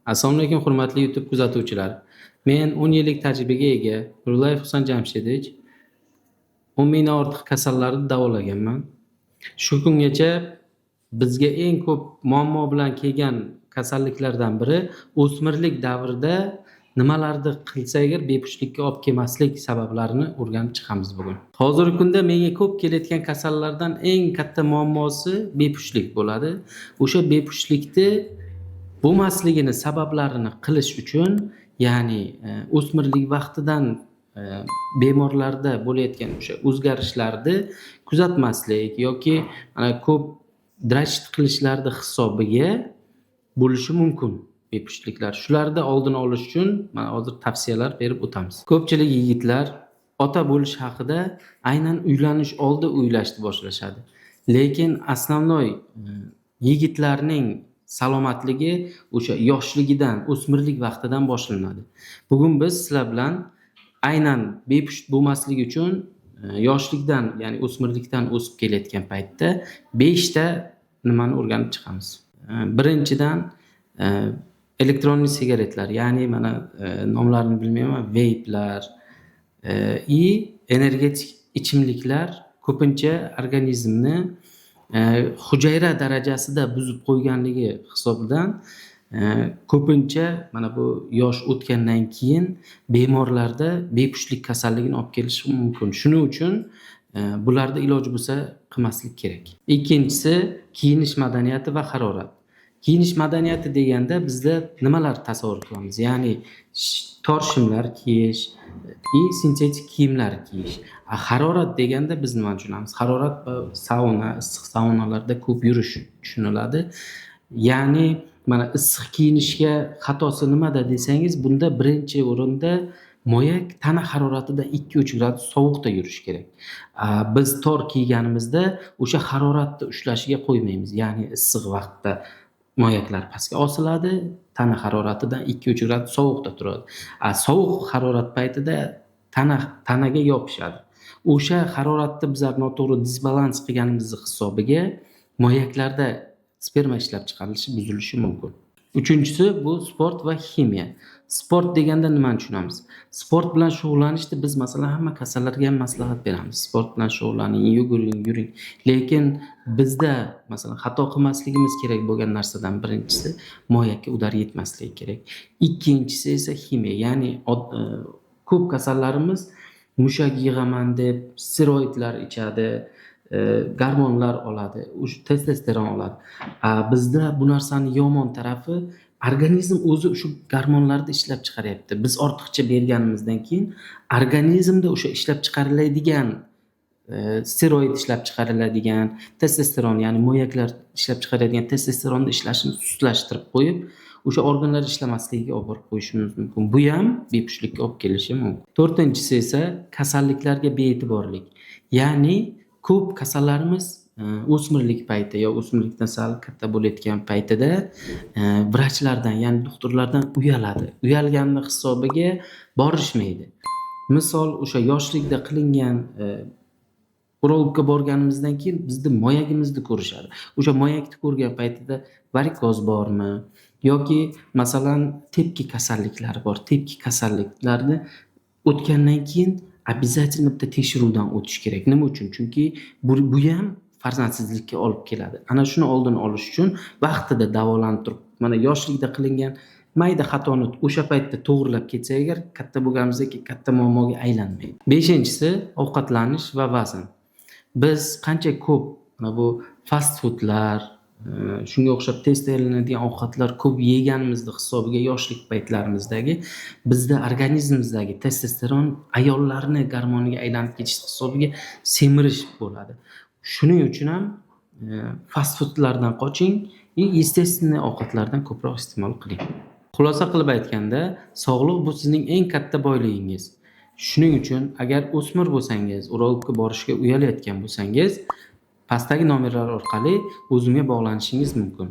Assalomu alaykum, hurmatli YouTube kuzatuvchilar. Men 10 yillik tajribaga ega Nurulayev Husan Jamshidovich 10 mingdan ortiq kasallarni davolaganman. Shu kungacha bizga eng ko'p muammo bilan kelgan kasalliklardan biri o'smirlik davrida nimalarni qilsa agar bepushtlikka olib kelmaslik sabablarini o'rganib chiqamiz bugun. Hozirgi kunda menga ko'p kelayotgan kasallardan eng katta muammosi bepushtlik bo'ladi. O'sha bepushtlikni bo'lmasligini sabablarini qilish uchun, ya'ni o'smirlik vaqtidan bemorlarda bo'layotgan o'sha o'zgarishlarni kuzatmaslik yoki mana ko'p дрочить qilishlarni hisobiga bo'lishi mumkin bepushtliklar. Shularni oldini olish uchun mana hozir tavsiyalar berib o'tamiz. Ko'pchilik yigitlar ota bo'lish haqida aynan uylanish oldi o'ylashni boshlashadi. Lekin основной yigitlarning salomatligi o'sha yoshligidan, o'smirlik vaqtidan boshlanadi. Bugun biz sizlar bilan aynan bepusht bo'lmasligi uchun yoshlikdan, ya'ni o'smirlikdan o'sib kelayotgan paytda 5 ta nimani o'rganib chiqamiz. Birinchidan, электронный sigaretlar, ya'ni mana nomlarini bilmayman, veyplar и energetik ichimliklar ko'pincha organizmni hujayra darajasida buzib qo'yganligi hisobidan ko'pincha mana bu yosh o'tgandan keyin bemorlarda bepushtlik kasalligini olib kelishi mumkin. Shuning uchun bularni iloji bo'lsa qilmaslik kerak. Ikkinchisi, kiyinish madaniyati va harorat. Kiyinish madaniyati deganda bizda nimalar tasavvur qilamiz? Ya'ni tor shimlar kiyish и sintetik kiyimlar kiyish. Harorat deganda biz nimani tushunamiz? Harorat va sauna, issiq saunalarda ko'p yurish tushuniladi. Ya'ni mana issiq kiyinishga xatosi nimada desangiz, bunda birinchi o'rinda moyak tana haroratidan 2-3 gradus sovuqda yurish kerak. Biz tor kiyganimizda o'sha haroratni ushlashiga qo'ymaymiz. Ya'ni issiq vaqtda moyaklar pastga osiladi, tana haroratidan 2-3 gradus sovuqda turadi. Sovuq harorat paytida tanaga yopishadi. O'sha haroratni bizlar noto'g'ri disbalans qilganimizni hisobiga moyaklarda sperma ishlab chiqarilishi buzilishi mumkin. Uchinchisi, bu sport va ximiya. Sport deganda nimani tushunamiz? Sport bilan shug'ullanishni biz, masalan, hamma kasallarga ham maslahat beramiz. Sport bilan shug'ullaning, yuguring, yuring. Lekin bizda, masalan, xato qilmasligimiz kerak bo'lgan narsadan birinchisi moyakka удар yetmasligi kerak. Ikkinchisi esa ximiya, ya'ni ko'p kasallarimiz mushak yig'aman deb steroidlar ichadi, gormonlar oladi, o'sha testosteron oladi. Bizda bu narsani yomon tarafi, organizm o'zi shu gormonlarni ishlab chiqaryapti. Biz ortiqcha berganimizdan keyin organizmda o'sha ishlab chiqariladigan steroid ishlab chiqariladigan testosteron, ya'ni moyaklar ishlab chiqaradigan testosteronni ishlashini sustlashtirib qo'yib, o'sha organlar ishlamasligiga olib borib qo'yishimiz mumkin. Bu ham bepushtlikka olib kelishi mumkin. To'rtinchisi esa kasalliklarga bee'tiborlik. Ya'ni ko'p kasallarimiz o'smirlik payti yo o'smirlikdan sal katta bo'layotgan paytida vrachlardan, ya'ni doktorlardan uyaladi. Uyalganini hisobiga borishmaydi. Misol, o'sha yoshlikda qilingan urologga borganimizdan keyin bizni moyagimizni ko'rishadi. O'sha moyakni ko'rgan paytida varikoz bormi yoki, masalan, tepki kasalliklari bor. Tepki kasalliklarni o'tgandan keyin обязательно bitta tekshiruvdan o'tish kerak. Nima uchun? Chunki bu ham farzandsizlikka olib keladi. Ana shuni oldini olish uchun vaqtida davolanib turib, mana yoshlikda qilingan mayda xatoni o'sha paytda to'g'rilab ketsak agar, katta bo'lganimizdan keyin katta muammoga aylanmaydi. Beshinchisi, ovqatlanish va vazn. Biz qancha ko'p mana bu fast foodlar, shunga o'xshab tez tayyorlanadigan ovqatlar ko'p yeganimizni hisobiga yoshlik paytlarimizdagi bizda organizmimizdagi testosteron ayollarni gormoniga aylanib ketishi hisobiga semirish bo'ladi. Shuning uchun ham fast foodlardan qoching и естественный ovqatlardan ko'proq iste'mol qiling. Xulosa qilib aytganda, sog'liq bu sizning eng katta boyligingiz. Shuning uchun agar o'smir bo'lsangiz, urologga borishga uyalayotgan bo'lsangiz, pastdagi nomerlar orqali o'zimga bog'lanishingiz mumkin.